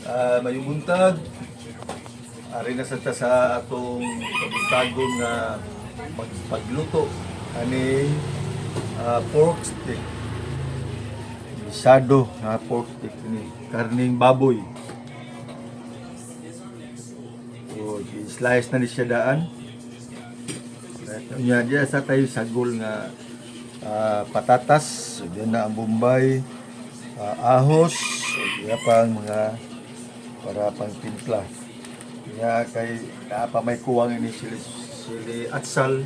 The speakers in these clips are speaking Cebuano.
Maayong buntag. Ari na sa ta sa atong kabuntagon nga magpagluto ani pork steak. Gisado nga pork steak ni karning baboy. So, i-slice na ni siya daan. Right. Nya diya sa tayo sagol nga patatas, so, diyan na ang bombay, ahos, so, diya pang mga para pang timpla. Nya kay naa pa may kuwang ini sili sili atsal.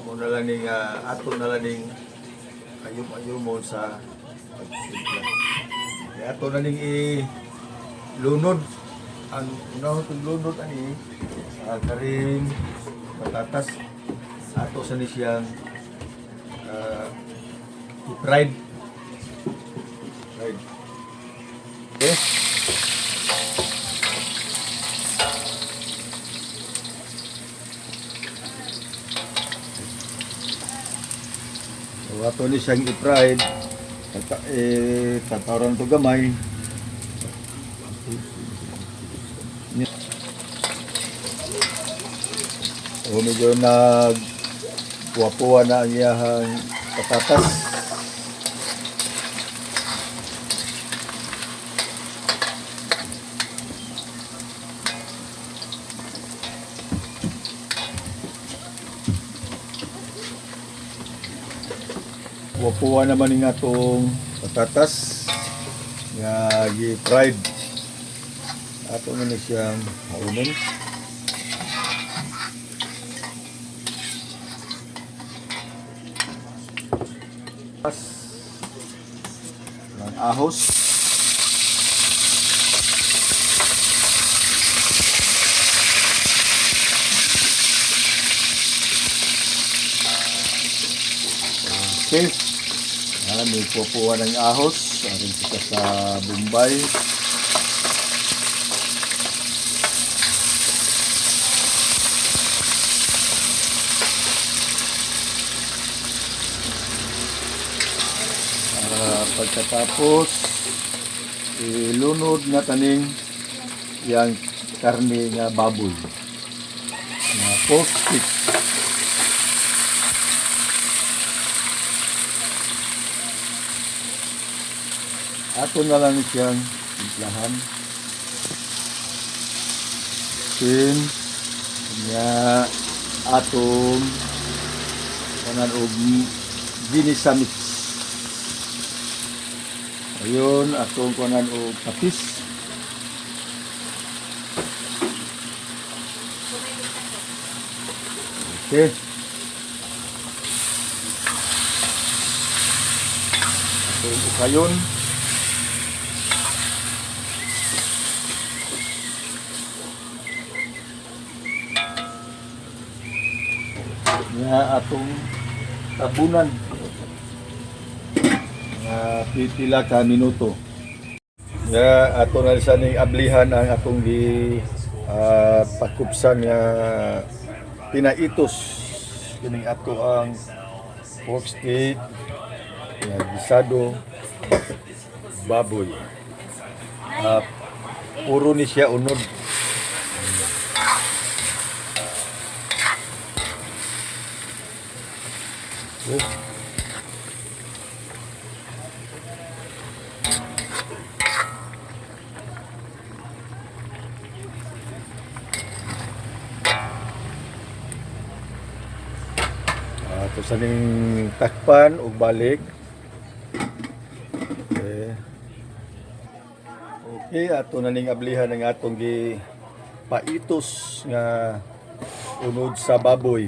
Mo na lang ning ato na lang ning ayum-ayumon sa pagtimpla. Kaya ato na ning i lunod ang unahon itong lunod ani karing patatas ato sa ni siyang i-fried fried. Okay. So ato ni siyang i-fried, eh, tatawaran to gamay. O medyo nag puwa na ang iyahang patatas. Puwa naman yung atong patatas nga gi-fried. Ato na ni siyang haunon. Pas ng ahos. Okay. Yan, may pupuha ng ahos. Arin kita sa Bombay. Pagkatapos, ilunod na taning yang karne nga baboy. Na pork steak. Ato na lang siyang timplahan. Sin nga atong kanan og ginisa mix. Ayun, atong kunan og patis. Okay. Atong ukayon. Nga atong tabunan nga pipila ka minuto. Nga ato na sa ning ablihan ang atong gi pakupsan nga pinaitos kining ato ang pork steak nga gisado baboy. Puro ni siya unod. Oh. Ato sa ning takpan ug balik. Okay. Okay, ato na ning ablihan ang atong gi paitos nga unod sa baboy.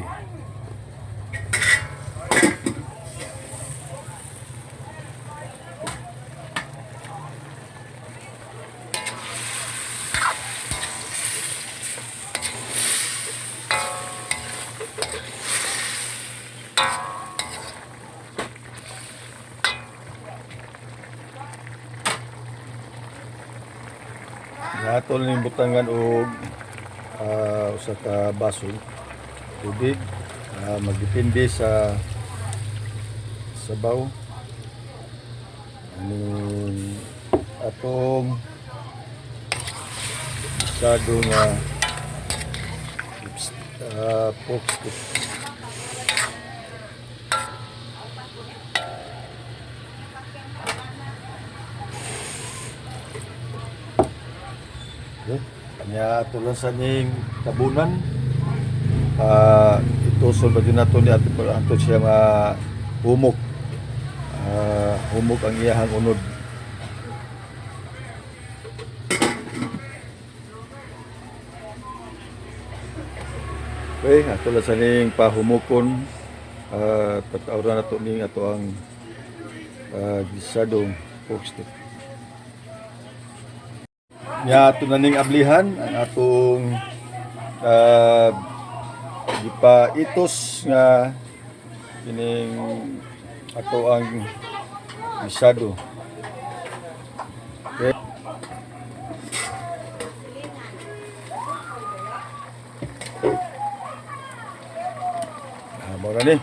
Ato na ning butangan og usa ka baso tubig. Magdepende sa sabaw. Aning atong Gisado nga pork steak. Okay. Kanya ato lang sa ning tabunan. Itusol ba din nato ni ato ato siya nga humok. Humok ang iyahang unod. Okay, ato lang sa ning pahumokon. Pagkauran nato ning ato ang gisadong pork steak. Nya ato na ning ablihan ang atong gipaitos nga kining ato ang gisado. Okay. Mao na ni.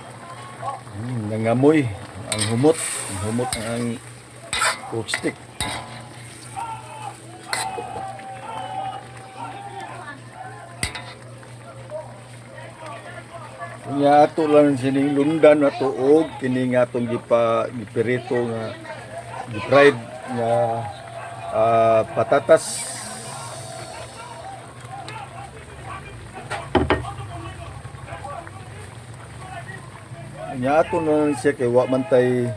Nangamoy ang humot, ang humot ang pork stick. Unya ato lang sining lundan ato og kini nga atong gipa gipirito nga gipried nga patatas. Nya ato na lang siya kay wa man tay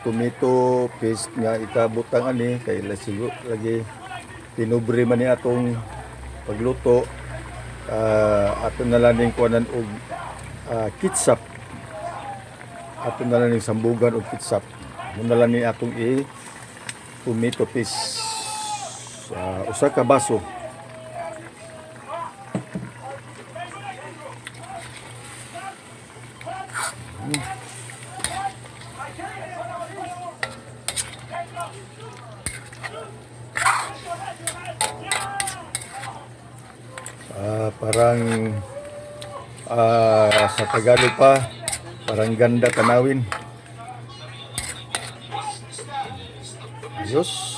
tomato paste nga ikabutang ani kay lasigo lagi pinubre man ni atong pagluto. Ato na lang ning kuanan og ketchup. Ato na lang ning sambugan og ketchup. Mo na lang ni atong i tomato paste sa usa ka baso. Parang sa Tagalog pa, parang ganda tanawin. Ayos.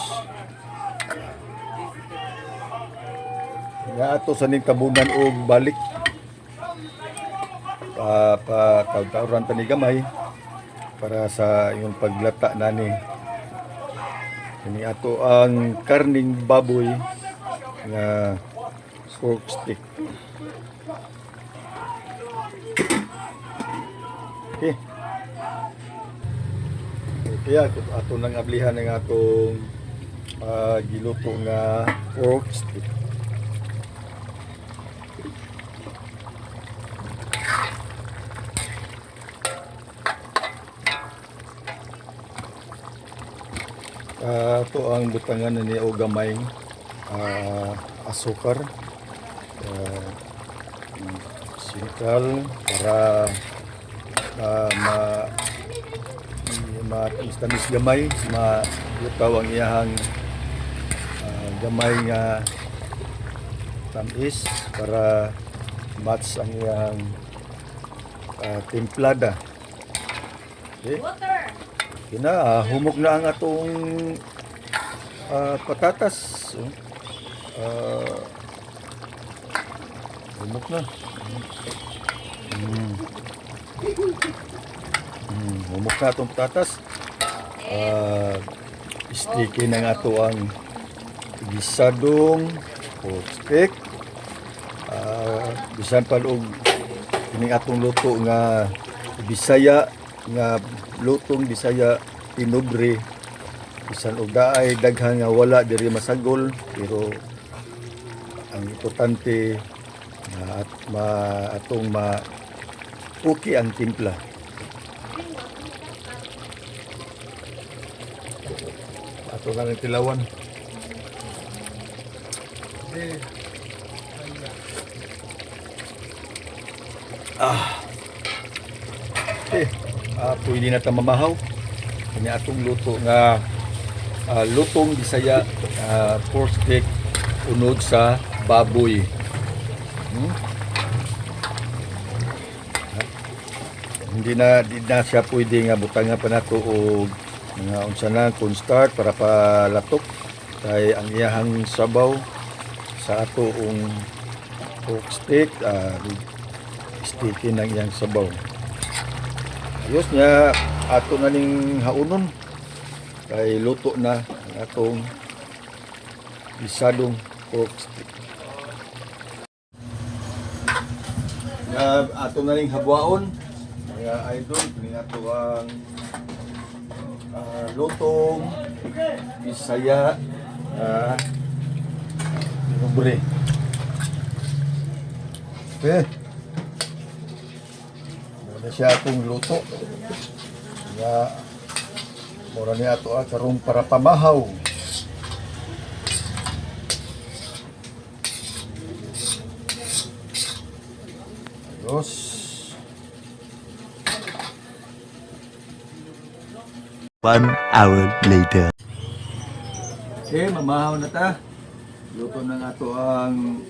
Nga ato sa ning tabunan og balik. Pa taud-tauran ta ni gamay para sa iyong paglata nani. Kini ato ang karning baboy nga pork stick. Okay. Kaya ato nang ablihan ang atong giluto nga pork stick. Ato ang butangan na ni og gamay asukar, singkal para ma matamis-tamis gamay, malutaw ang iyahang gamay nga tamis para match ang iyang timplada. Okay. Water. Kina, humok na ang atong patatas. Oh. Humok na. Humok na atong patatas. Sticky na nga ato ang gisadong pork steak. Bisan pa og kining atong luto nga Bisaya nga lutong Bisaya tinobre, bisan og daay daghan nga wala diri masagol, pero ang importante nga at ma atong ma okay ang timpla. Ato na rin tilawan. Eh, pwede na ta mamahaw. Kanya atong luto nga lutong Bisaya, pork steak unod sa baboy. Ha? Hindi na di na siya pwede nga butangan pa nato og mga unsa na cornstarch para palatok kay ang iyahang sabaw. Sa atoong pork steak, sticky ng iyang sabaw. Ayos niya, ato na ning haunon kay luto na ang atong gisadong pork steak. Ya, ato na ning habwaon. Mga idol, kini ato ang lutong Bisaya libre. Okay. Muna siya akong luto. Ya, mura niya ato karong para pamahaw. Ayos. 1 hour later. Okay, mamahaw na ta. Luto na nga to ang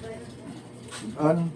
sudan.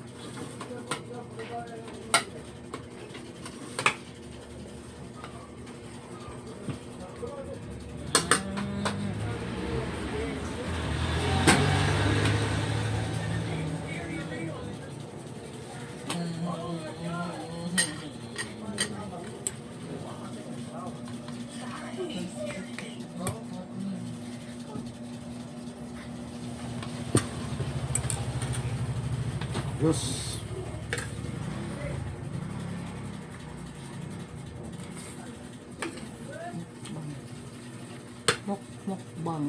Diyos. Muk mukbang.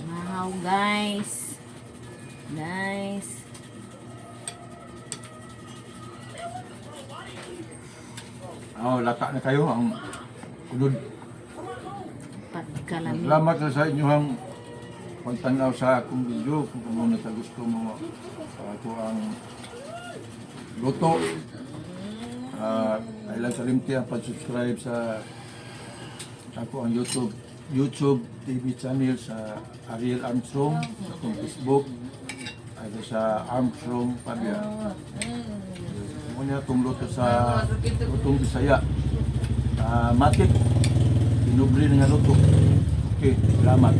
Wow, guys. Guys. Oh, lata na kayo ang ulod. Pagkalami. Salamat na sa inyong pagtanaw sa akong video. Kung kung sa gusto mo sa ako ang luto. Ilang sa limti ang pag-subscribe sa ako ang YouTube YouTube TV channel sa Ariel Armstrong, sa akong Facebook, ay sa Armstrong Pabia. Muna itong luto sa lutong Bisaya. Matik, pinubre na nga luto. Okay, salamat.